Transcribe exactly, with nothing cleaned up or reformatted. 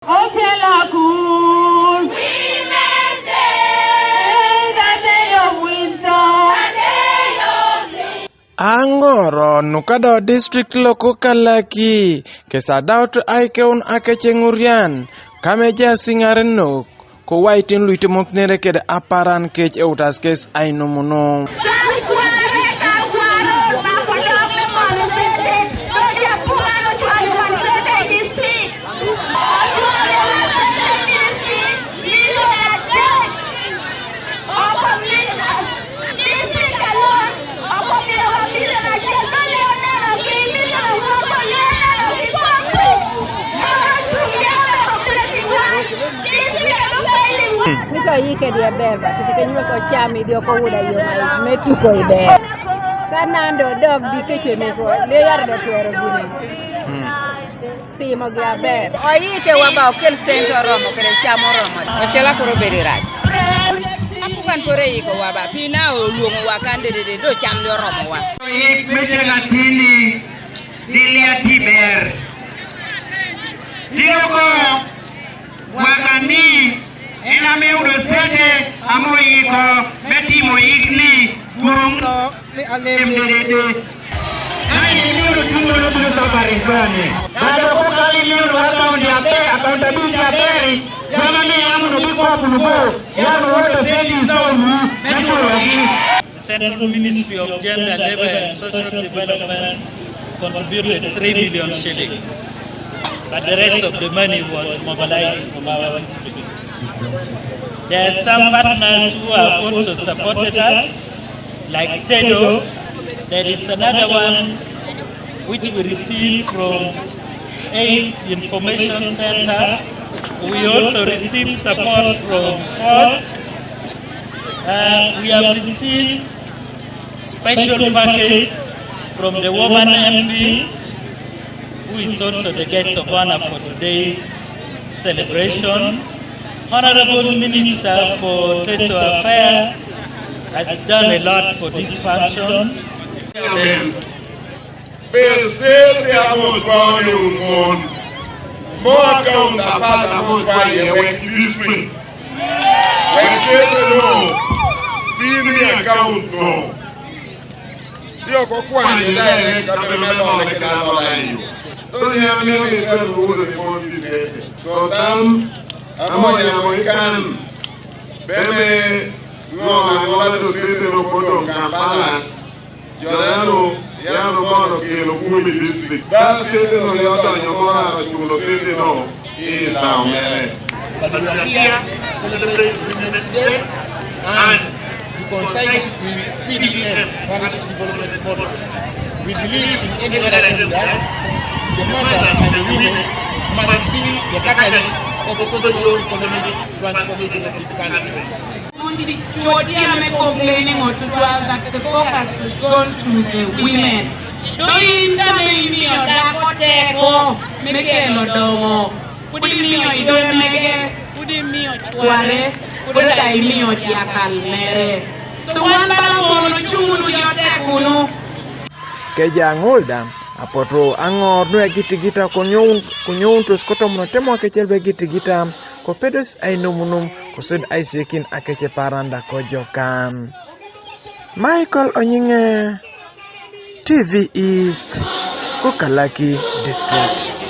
Ochela kun. Aŋor nuka do district lo ko Kalaki, kesa daut aikeun akece ŋurian, kameja siŋarenok, ko waitin luitemokinere kede aparan kec eutas kes ainumunu. Mito yike die ber ba tete ke nyume ko cham idio ko wuda yo mai me tuko iber. Ka nando dog di ke chene ko le yar do twero gini. Timo gi aber. Oyike wa ba okel sent oromo kede cham oromo. Ochela koro bedo rac. Apukan koro eyiko wa ba pina oluongo wa kan dedede do cham di oromo wa. Yik me jegatini dilia tiber. Tioko wakani en ame udo sete amo yiko me timo yik ni duong' ni alem dedede. Nani imiyo tumo no bilo sabari kwani? Nada ko kali miyo no account ya be accountability ya beri. Kama ni amu no biko kulubo. Ya no wata sendi zonu. Mecho wagi. The Central Ministry of Gender, Labour and Social Development contributed three million shillings, but the rest of the money was mobilized from our district. There are some partners who have also supported us, like Tedo. There is another one which we received from AIDS Information Center. We also received support from FOSS. Uh, we have received special package from the woman M P, who is also the guest of honor for today's celebration. Honorable Minister for Teso Affairs has done a lot for this function. Amen. Bel sete amot koni umon. Mo account apat amot kwa ye wek district. Wek sete no. Bini account no. Yo ko kwani direct ka be me lole kina lola iyo. To ni ami ni ka rude ko di sete. So tam amo ya mo ikan. Be me ngo na ngola do sete no ko do Kampala. Joneno yano mondo kelo kumi district. Da sete no yota nyomora chulo sete no. Is down there. But we are here celebrating Women's Day and to coincide with P D M, Parish Development Model. We believe in any other agenda, the mothers and the women must be the catalyst of socio-economic transformation of this country. Mondo chwo tiame complain ngo to twelve that the focus is gone to the women. To in kama imiyo dhako teko me kelo dongo, pod imiyo idoyo mege, pod imiyo chware, pod oda imiyo jakal mere. So wan bala mondo chung'u jotek unu. Keja ŋol da apoto aŋor nu egitigita ko nyoun, ko nyoun tos kotomono temwa kecel be egitigita ko pedos ainumunum kosod aisiekin akece paranda ko jokan. Michael Onyiŋe, T V East, ko Kalaki District.